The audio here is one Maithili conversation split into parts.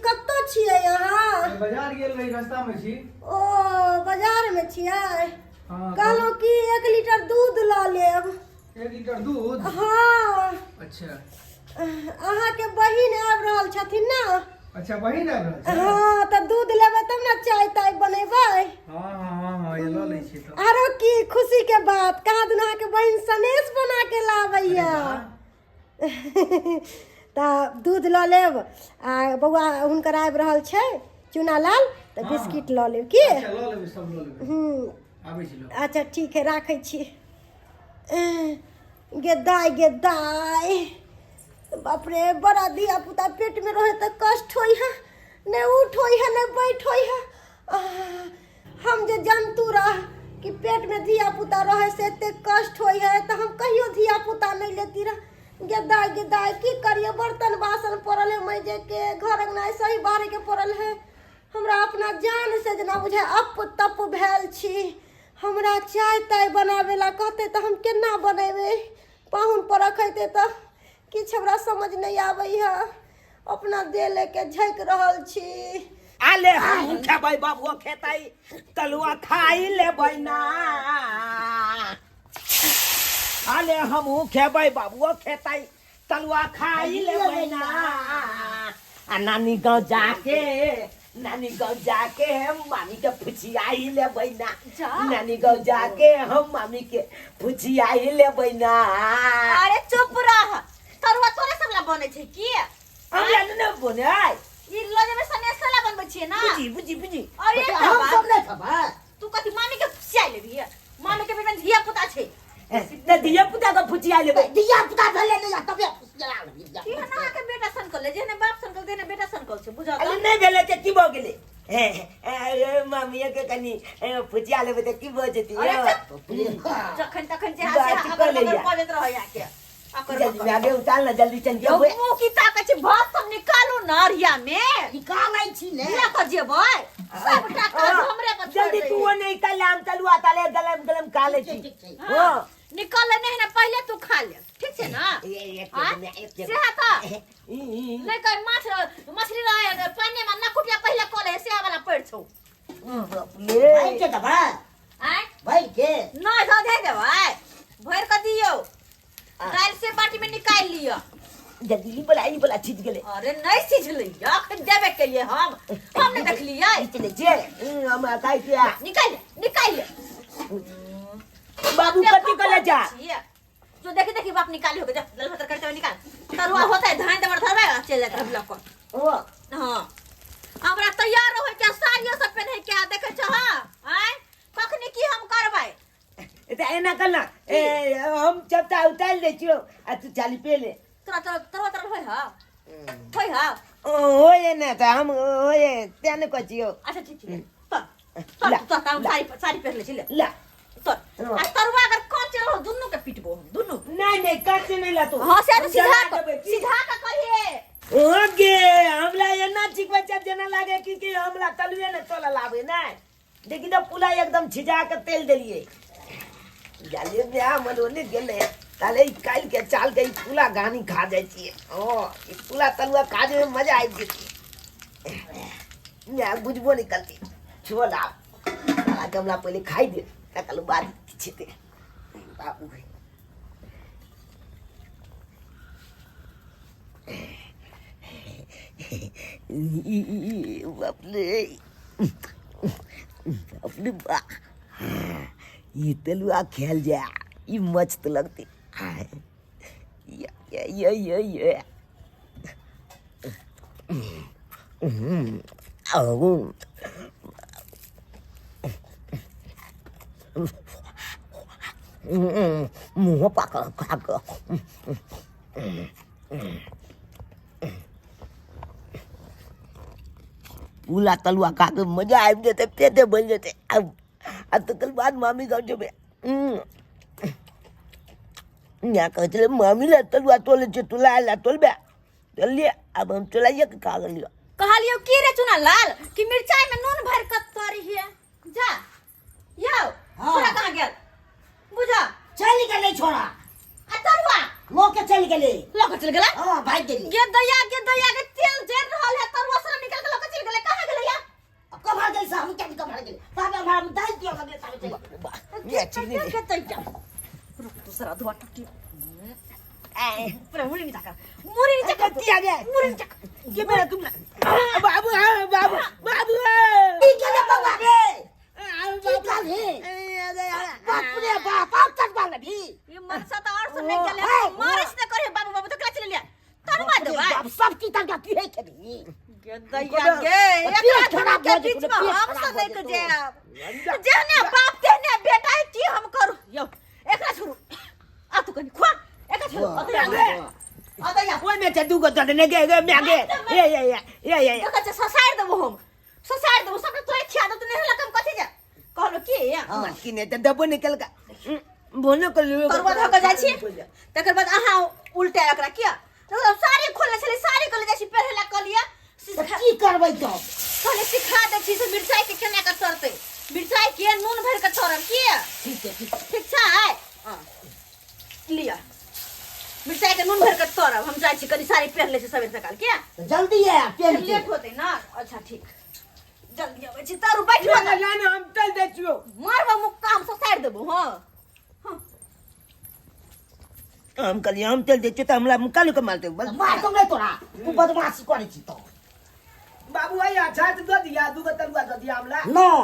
कतऽ छियै अहाँ? बाजार गेल रही, रास्ता में छी। ओ बाजार में छियै? हाँ। कहलहुँ कि 1 लीटर दूध लऽ लेब। 1 लीटर दूध? हाँ। अच्छा। अहाँके बहिन आबि रहल छथिन ने। अच्छा, बहिन आबि रहल छै? हाँ, तऽ दूध लेबै तब ने चाय ताय बनेबै। हाँ हाँ हाँ हाँ, ये लऽ लै छी तऽ। आरो की खुशी के बात, कहाँ दिन अहाँके बहिन सनेस बना के लाबैया। तऽ दूध लऽ लेब आ बौआ हुनकर आबि रहल छै चूनालाल, तऽ बिस्किट लऽ लेब की? अच्छा, लऽ लेबै, सब लऽ लेबै। आबै छी लऽ। अच्छा ठीक है, राखै छी। गे दाइ, गे दाइ, बाप रे, बड़ा धिया पुता पेटमे रहे तऽ कष्ट होइ है, नहि उठ होइ है नहि बैठ होइ है। हम जे जन्तु रह कि पेटमे धिया पुता रहे से एते कष्ट होइ है, तऽ हम कहियो धिया पुता नहि लेती रह। गे दाइ, गे दाइ, की करिए? बर्तन बासन पड़ल है मजे के, घर अंगना सही बाहरे के पड़ल है। हमरा अपना जान से जेना बुझाय अप तप भेल छी। हमरा चाय ताय बनाबे ला कहते तऽ हम केना बनेबै? पाहुन पर रखैते तऽ किछु हमरा समझ नहि आबै है। अपना देह लेके झकि रहल छी। आले हम खेबै, बाबुओ खेतै, तलुआ खाइ लेबै ना। आले हमहूँ खेबै, बाबुओ खेतै, तलुआ खाइ लेबै ना। आ नानी गाँव जाके, नानी गाँव जाके हम मामी के फुचियाई लेबै ना। जा। नानी गाँव जाके हम मामी के फुचियाई लेबै ना। अरे चुप रह, तरुआ तोरे सब ला बनै छै की? हमरा ने बनै। ई ल जेबै सनेस ला बनबै छियै ना। बुझी बुझी बुझी। अरे तऽ एकटा हम बात। सब नहि खेबै। तू कथी मामी के फुसिया लेबही? मामी के पेट में धिया पुता छै। तऽ धिया पुता के फुचिया लेबै। धिया पुता भेलै नहि तबे फुसिया लेबै। की है ना के बेटा सन कले जेने बाप सन कले तेने बेटा सन कल छै, बुझा अरे नहि भेलै तऽ की भऽ गेलै? मामिया के कनी फुचिया लेबै तऽ की भऽ जेतै? अरे चुप। जखन तखन जे हाथ से बात अगर कऽ मगर लैया। बजैत रहै आके अकर जल्दी बकर। आगे उतार ना, जल्दी चल यौ, जाओ। मुँह की ताकै छै? भात सब निकालू न अरिया में। निकालै छी ने। लऽ कऽ जेबै सबटा काज हमरे पर छोड़ि जल्दी तू दैयै। वो नहीं कर ले, हम तलुआ ताले गलम गलम खा ले छी। ठीक छै। हाँ। निकल नहीं ने पहिले तू खा ले, ठीक छै ना? एक आँय? एक सेहा तऽ नहीं कह माछ मछली रहे पानी में न कुटिया पहिले कऽ ले, सेहा वाला पड़ि छौ। भरि के देबै? आँय? भरि के नहि धऽ दे देबै, भरि कऽ दियौ। दालि से बाटी में निकालि लिअ। जल्दी ई बोला, ई बोला छिज गेलै। अरे नहीं सिझलै, अखन देबे के लिए हम नहीं देखलियै। चले जे हम खाइ छियै। निकालि ले, निकालि ले। बाबू कथी कले जा? जो देखी देखी बाप निकाली हो जा, दल भतर करते हुए निकाल। तरुआ होता है धान दबर धरबै आ चलि जाइत रहब लऽ कऽ। ओ हाँ, हमरा तैयार होय के साड़ियो सब पहिने के आ देखै छह? आँय, कखनी की हम करबै? तऽ एना कर ना, ए हम चपटा उतारि दै छियौ आ तू चाली पे ले। तोरा तोरा तरुआ तरल होय हा, होय हा? होय ने तऽ हम होय तें ने कहै छियौ। अच्छा ठीक छै, तर तर। ला, तर हम साड़ी साड़ी पहिर लै छी, ले। ला। तर आ तरुआ अगर कच्चे रहो दुनू के पिटबो हम दुनू। नहीं नहीं, कच्चे नहीं लातो। हाँ से हम सीधा जला कऽ देबै की? सीधा कऽ करिहे। ओगे हमरा एना चिकबै छै जेना लागे कि हमरा तलुए ने तोला लाबे नहीं। देखी तऽ पुला एकदम छिजा के तेल देलिए जाले ब्याह मनोने गेलै ताले ई काल्हि के चाल के ई पुला घानी खा जाइ छियै। हँ, ई पुला तलुआ खा जेबै, मजा आबि जेतै। माय बुझबो नहि करतै। छोड़, आब साला के हमरा पहिले खाइ दे, तकर बाद किछु हेतै। बाबू बाप रे, बाप रे बा, ई तलुआ खायल जाय, ई मस्त लगतै। ये ये ये ये मुँह पाकल खा कऽ पुला तलुआ खा के मजा आबि जेतै, पेटे भरि जेतै। आब आ तकर बाद मामी गाँव जेबै। यहाँ कहै छलै मामी लए तलुआ तोलै छै, तू ला ला तोलबे चलिए। आब हम चलाइए के खा गेलियै। कहलियौ की रे चुना लाल कि मिरचाई में नून भरि कऽ तरिहे जा। यौ। हाँ। छोड़ा कहाँ गेल बुझा? चलि गेलै छोड़ा। आ तरुआ लऽ के चलि गेलै। लऽ के चलि गेलै? हाँ, भागि गेलै। गे दैया, गे दैया, गे तेल जरि रहल है, तरुआ सारा निकाल। गेल से हम क्या कमर गेल तब हम दाइ दियो लगले तब चल ये चीनी दे। के तैया रुक दूसरा धुआ टूटी ए पूरा मुड़ी नीचा कर मुड़ी नीचा कर किया गया मुड़ी नीचा कर के मेरा तुम बाबू हाँ, बाबू बाबू की केले बौआ रे की कहली बाप रे बाप आब तक बाल भी ये मनसा तो और सुनने के लिए मारिश न करे बाबू बाबू तो क्लच ले लिया तरुआ देबै बाप सब की तक की है खेबी दैया गे पेट एकरा खराब के भऽ बीच जेतौ, में पेट हम खराब सब भऽ नहीं के जेतौ। जायब जेहने बाप तेहने बेटा है की हम करू यौ एकरा छोड़ू आ तू कनी खुआ एकरा छोड़ू अतैया अतैया ओइ में दू गो दने ने गे गे मैं गे ए ए ए ए ए देखै छै ससारि देबो हम ससारि देबो सबके तोरे खिया देबो तऽ नहीं लकम कथी जा कहलो की हाँ की ने त दबो निकल का बोलो कर लियो तरुआ धऽ कऽ जाइ छी तकर बाद अहाँ उल्टा एकरा किया तऽ साड़ी खोलने छलै साड़ी कहले जाइ छी पहिरे लए कहलियै तऽ की करबै तऽ कहले सिखा दै छी से मिरचाई के केना कऽ तरतै मिरचाई के नून भरि कऽ तरब किया ठीक छै ठीक ठीक छै हँ लिअ मिरचाई के नून भरि कऽ तरब हम जाइ छी कनि साड़ी पहिर लै छी सबेर सकाल किया तऽ जल्दी आयब पेन के लेट होतै ने अच्छा ठीक जल्दी अबै छी तारू बैठ ना ना ना हम चल दै छियो मारबो मुक्का हम ससारि देबो हँ हम कहलियै हम चल दै छियो तऽ हमरा मुक्का लुका मारतै बस मार तो नहि तोरा तू बदमाशी करै छी तऽ बाबू आई अच्छा तऽ दऽ दिया दू गो तरुआ दऽ दिया हमरा नहि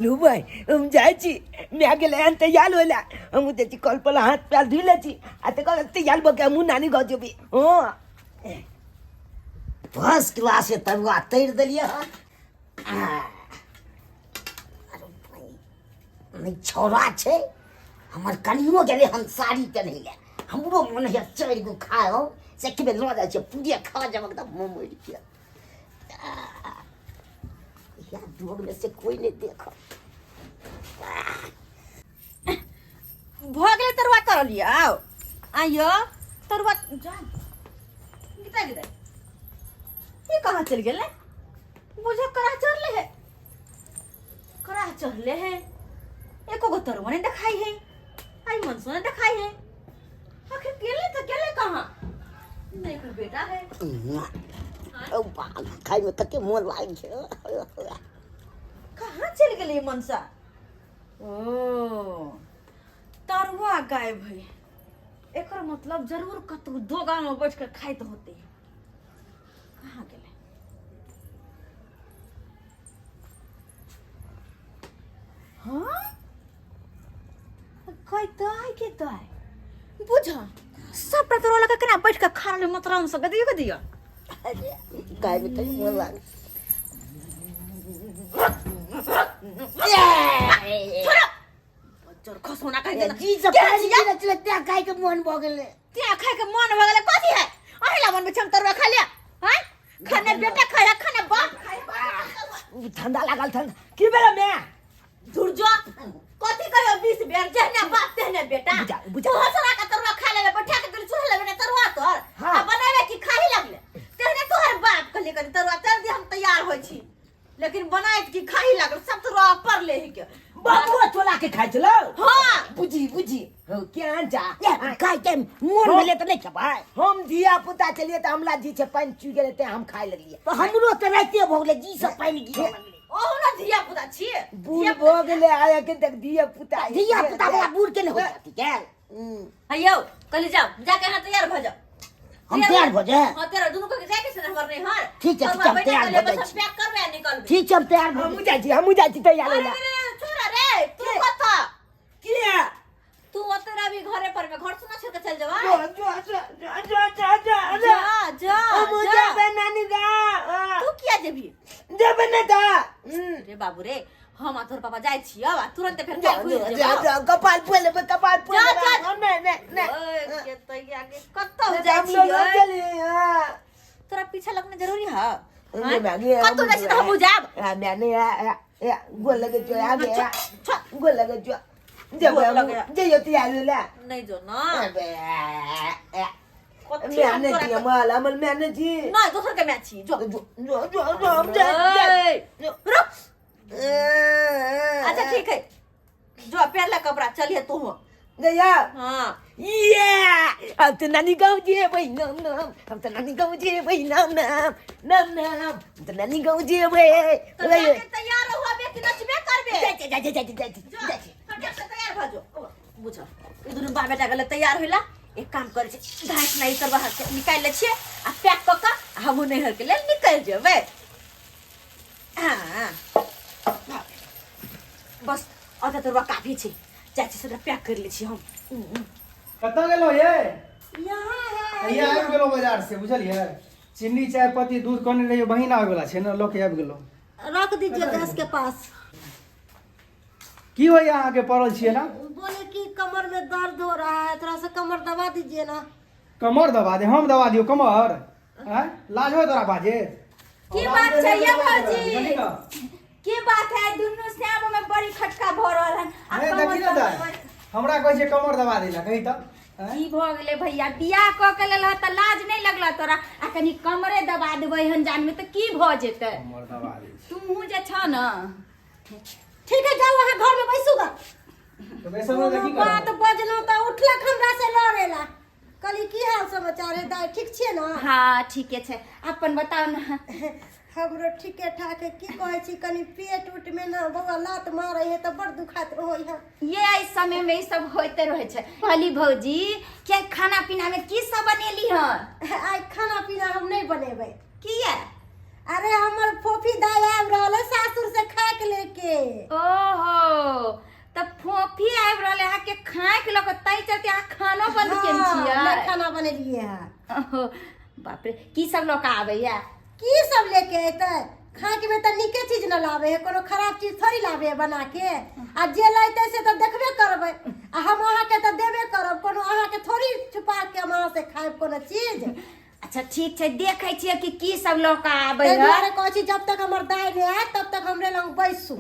लू भाई हम जाइ छी मैं गेलै हन तैयार होइला हम जाइ छी कल पर हाथ पैर धोइ लै छी आ तकर बाद तैयार भऽ के हमहूँ नानी घर जेबै हँ फर्स्ट क्लास के तरुआ तैर देलियै हन अरे भाई, नहि छौड़ा छै हमर कनियो गेलै हन साड़ी पहिनै लए हमरो मन होइए चारि गो खाय हो से एक बेर लऽ जाइ छियै पूरे खा जाब एकदम मुँह मरि के यार दोग में से कोई नहीं देखो भऽ गेलै तरुआ तरल यौ आइयो तरुआ जा गीता गीता ई कहाँ चलि गेलै बुझ करा चढ़ले है करा चढ़ले है एको गो तरुआ नहीं देखाई है आई मनसो नहीं देखाई है आखिर गेलै तऽ गेलै कहाँ नहीं एकर बेटा है ओ बाल खाय में कते मोन लागै छै कहाँ चलि गेलै ई मनसा ओ तरुआ गायब है एकर मतलब जरूर कतहु दोकान में बैठ के खाइत होते कहाँ गेलै हाँ कतऽ के दाय बुझ सबटा तोरा लगा केना बैठ के खा रहलै मतराम से गदियो गदियो अरे गाय में कहीं मोन लागै छोड़ो बच्चर खसोना कहि देना जी सब के पानि छियै? गिरल छलै तें खाय के मोन भऽ गेलै तें खाय के मन भऽ गेलै कथी है अहीं ला बनबै छी हम तरुआ खा लिया हैं खाना बेटा खाय खाना बाप खाय उ ठंडा लागल ठंडा की भेलै मैं धुर जो कथी कहियो 20 बेर जेहने बाप तेहने बेटा बुझा, बुझा। तू हसरा के तरुआ खा लेबे बैठा के गेल चूल्हा लेबे ने तरुआ तोर हाँ। आ बनाबे की खाही लगले तेहने तोहर बाप कहले कनी तरुआ तर दे हम तैयार होइ छी लेकिन बनाइत की खाही लागल सब तरुआ पर ले ही के बाबू चोला के खाइ छलौ हाँ बुझी बुझी हो केहन जा ए, खाय के मोन भेलै तऽ नहि खेबै हम धिया पुता छलियै तऽ हमरा जी छै पानि चुइ गेलै तें हम खाय लगलियै तऽ हमरो तऽ राइते भऽ गेलै जी सब पानि गिरऽ लगलै ओहो ना धिया पुता छियै बूढ़ भऽ गेलै आइ एखन तक धिया पुता धिया पुता बला बूढ़ के नहि होइ छथि गेल हयौ कहली जाओ जाके अहाँ तैयार भऽ जाओ हम तैयार भऽ जाए हाँ तैयार दुनू के जाके छै ने हमर नैहर ठीक छै, ठीक छै, हम तैयार भऽ जाइ छी। पैक करबै आ निकलबै ठीक छै हम तैयार भऽ हमहूँ जाइ छी हमहूँ जाइ छी तैयार अरे होला रे, छोड़ा रे तू कतऽ किया तू ओते रही घरे पर में घर सुना छोड़ के चल जेबा जो जो जो जो जो जो जो जा जा हमहूँ जा जेबै नानी गाँव तू किया जेबही जेबै ने तऽ रे बाबू रे हम आ तोहर पापा जाइ छियौ आ तुरंत फेर जा काल्हि घुरि जा जेबौ जा कपाल पोइ लेबै कपाल पोइ जा, लेबै जा। हम नहि नहि नहि ओए, के तैया के कतौ जाइ हम लोग छियै चली हाँ तोरा पीछा लगना जरूरी है नहीं, मैं कतौ जाइ छी तऽ हमहूँ जायब आ मैं नहीं आ आ आ गोल लगे जो आ गया छ, गोल लगे जो जब गोर लगे। जइयो तैयार होला नहि जो न अबे कथी मैं हम नहीं तोरा छी माल अमल मैं नहीं छी नहि दोसर के मैच छी जो जो जो जो जो हम जा ओए, रुक अच्छा ठीक है जो पहन ले कपड़ा चलिए तू जइया हाँ ये हम तऽ नानी गाँव जेबै नाम नाम हम तऽ नानी गाँव जेबै नाम नाम नाम नाम हम तऽ नानी गाँव जेबै तऽ जाके तैयार हो अबे कि नचबे करबे जाइ जाइ जाइ जाइ जाइ जो, जाइ फटाक से तैयार भऽ जो ओ, बुझ ई दुनू बाप बेटा गेलै तैयार होइला एक काम करै छी घास नहि तर बाहर से निकालि लै छियै आ पैक कऽ कऽ आ हमहूँ नैहरके लेल निकलि जेबै हाँ बस अतऽ तोरबा काफी छै जाइ छी सबटा पैक करि लै छी हम कतऽ गेलहुँ ये यहाँ है हैया आबि गेलहुँ बाजार से बुझलियै चीनी चाय पत्ती दूध कहने रहियै बहिन आबै वला छै ने लऽ के आबि गेलहुँ रख दीजिए गैस के पास की होइए अहाँके पड़ल छियै ना बोले कि कमर में दर्द हो रहा है थोड़ा सा कमर दबा दीजिए ना कमर दबा दे हम दबा दियौ कमर आँय लाज हो तोरा बाजे की बात छै ये भौजी? की बात है दुनू श्याम में बड़ी खटका भऽ रहल हन आ नहीं कमर देखी ना दबा- दाय हमरा कहै छै कमर दबा दै ला कही तऽ आँय? की भऽ गेलै भैया बियाह कऽ के लेलह तऽ लाज नहि लगल तोरा आ कनी कमरे दबा देबै हन जान में तऽ की भऽ जेतै कमर दबा दै छै तूहू जे छह न ठीक है जाओ वहाँ घर में बैसूगा तऽ बैसल रहबै तऽ की कोनो बात करब बजलहुँ तऽ उठलक हमरा से लड़ेला कहली की हाल समाचार है दाइ ठीक छियै ने हाँ ठीके छै अपन बताउ ने हमरो ठीके ठाक है की कहै छी कनी पेट उट में ना बौआ लात मारै है तऽ बड़ दुखाइत रहै है ये एहि समय में ई सब होइते रहै छै कहली भौजी के खाना पीना में की सब बनेली हन आइ खाना पीना हम नहि बनेबै किया अरे हमर फोफी दाइ आबि रहल है सासुर से खा के लेके ओहो तऽ फोफी आबि रहल है अहाँके खाँक लऽ कऽ ताहि चलते अहाँ खानो बंद केने हाँ, छियै नहि खाना बनेलियै है ओहो, बाप रे की सब लऽ कऽ आबैया की सब लेके अयतै खाके में तऽ नीके चीज न लाबै है कोनो खराब चीज थोड़ी लाबै है बना के आ जे लैतै से तऽ देखबे करबै आ हम अहाँके तऽ देबे करब कोनो अहाँके थोड़ी छुपा के हम अहाँ से खायब कोनो चीज अच्छा ठीक छै देखै छियै कि की सब लऽ कऽ आबै ताहि है दुआरे कहै छी जब तक हमर दाइ नहि आयत तब तक हमरे लग बैसू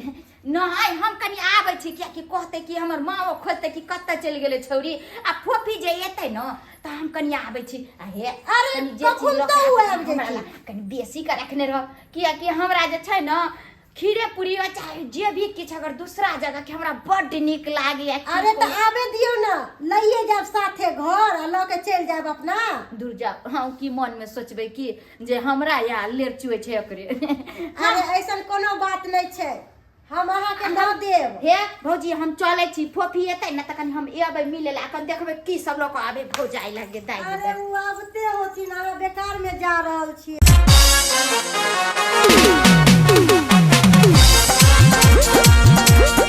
नहि हम कनि आबै छी कियाकि कहतै कि हमर माँओ खोजतै कि कतऽ चलि गेलै छौरी आ फोफी जे एतै ने तऽ हम कनि आबै छी आ हे अरे, कनि जे चीज कखन लऽ तऽ कऽ ओ आबै आबि हमरा जेतै। लग कनि बेसी कऽ रखने रह कियाकि हमरा जे छै ने खीरे पूरी हो चाहे जे भी किछु अगर दूसरा जगह के हमरा बड्ड नीक लागैया की अरे तऽ कहू। आबे दियौ ने लइए जायब साथे घर आ लऽ के चलि जायब अपना दूर जाउ हम की मनमे सोचबै कि जे हमरा या लेर चुए छै ओकरे अरे ऐसन कोनो बात नहि छै हम अहाँके दऽ देब हे भौजी हम चलै छी फोफी एतै ने तऽ कनि हम एबै मिलै लए अखन देखबै की सब लऽ कऽ आबै भौजाइ लगे दाइ अरे ओ आबते होथिन अहाँ बेकार में जा रहल छी।